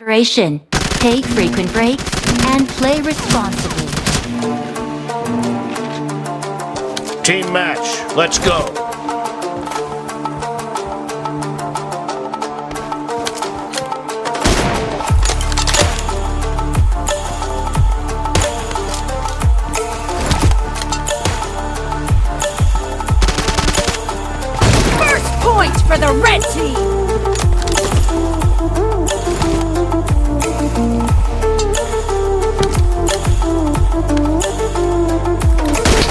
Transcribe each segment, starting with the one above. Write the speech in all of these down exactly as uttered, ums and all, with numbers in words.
Moderation. Take frequent breaks and play responsibly. Team match, let's go. First point for the red team.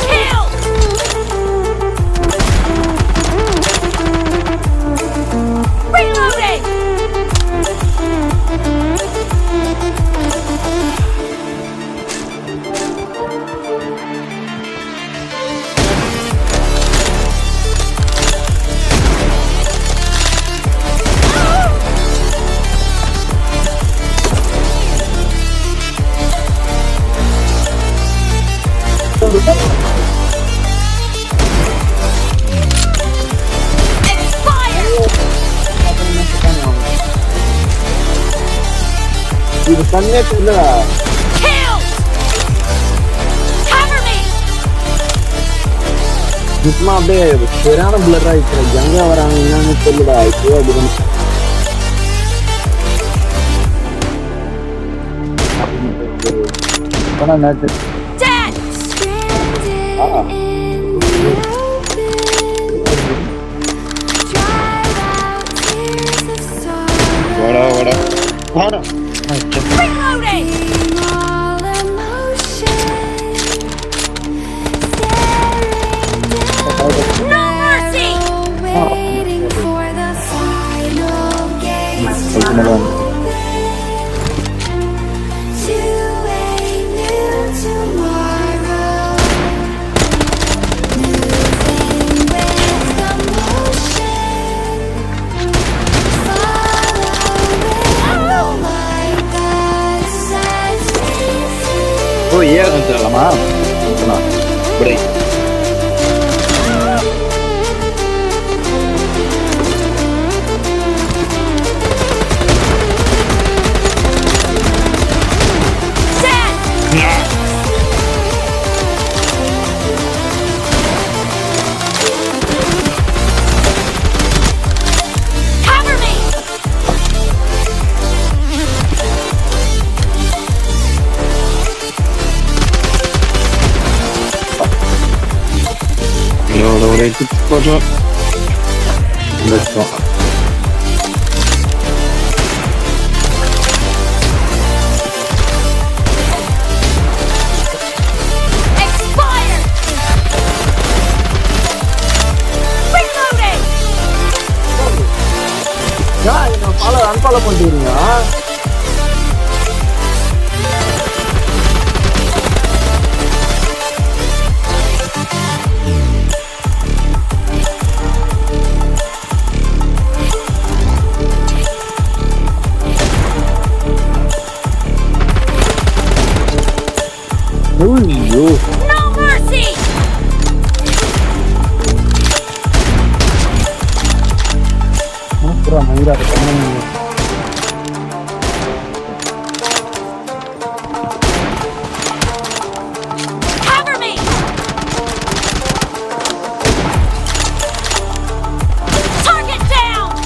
Kill! Reloading! Expired! Kill! Cover me! Jutma be, serang blur right, jangga orang yang itu lah, itu ya, bukan. Mana nanti? Dead! Ah. Vada, vada. Vada. Reloading! No mercy! Oh iya, agak lama. Nah, break. Cover me! Lo, lo, lo, itu kosong. Let's go. Expired! Reloading! Ya, ini pala, pala pun dirinya. Uy, yo. No mercy! Pura mahirap teman ini. Cover me! Target down!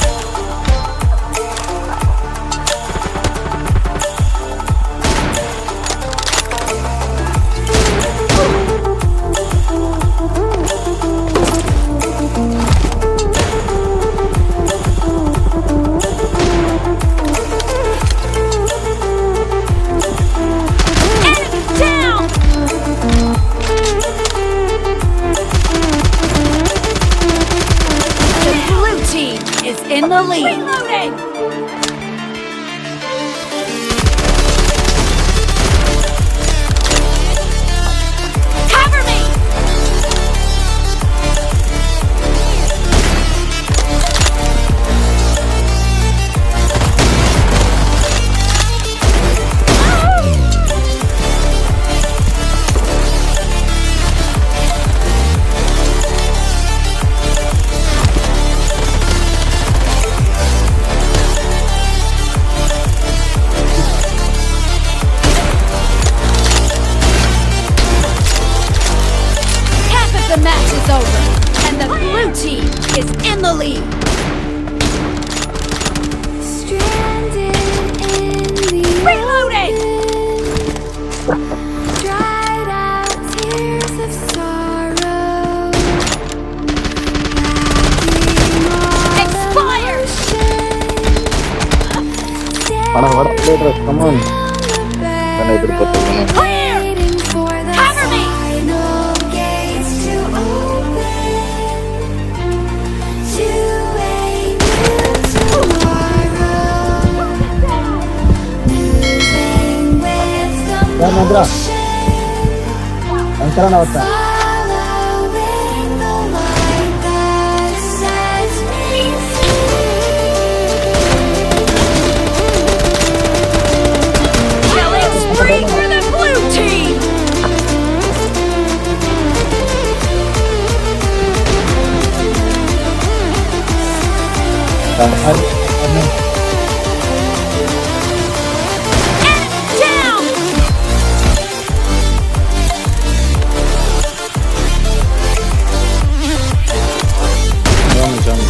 Stranded in the Reloading! Open. Dried out tears of sorrow. Lacking all Expired! Emotion. Mana, mana, play terus, come on. Down the barrel. Mana itu foto, mana? Clear! Waiting for the Cover me! Final gates to open. To a new tomorrow. Moving with the Ya, Nadra. Motion. Ang sarang na wata. Following the light that sets me free. Killing spree for the blue team! Enemy down! Jump, jump.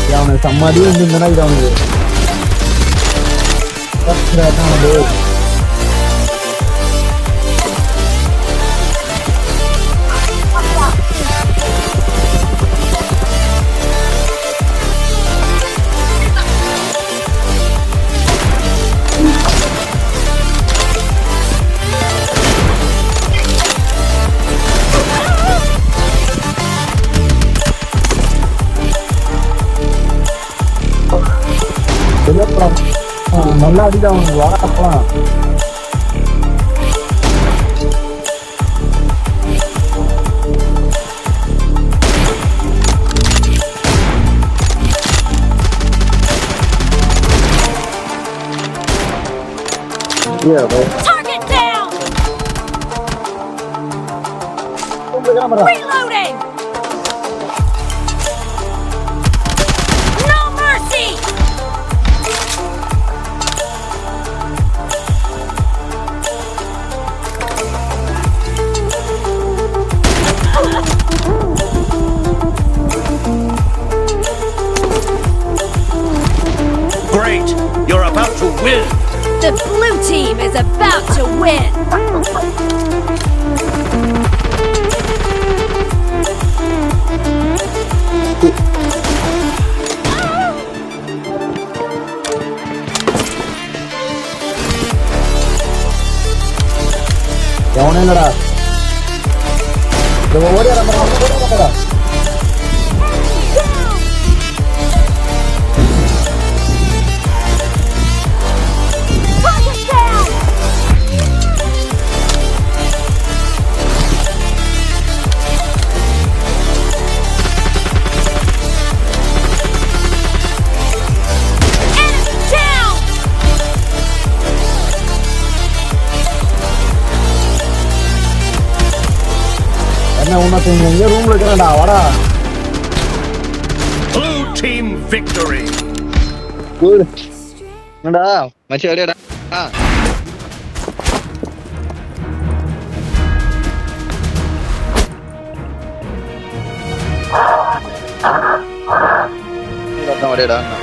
Yang na sama dia ni mana yang ni. Tak kira nama dia. Jadi apa? Ah, malah di dalam dua apa? Iya, baik. Target down! Reloading! No mercy! Great! You're about to win! The blue team is about to win! Yang mana, Nara? Coba, wadah, Nara, Nara, Nara, Nara. Enemy down! Karena una tinggal room lagi ada, wadah. Blue team victory. Good. Nada, masih ada dah. Ah. Nada, nada, nada.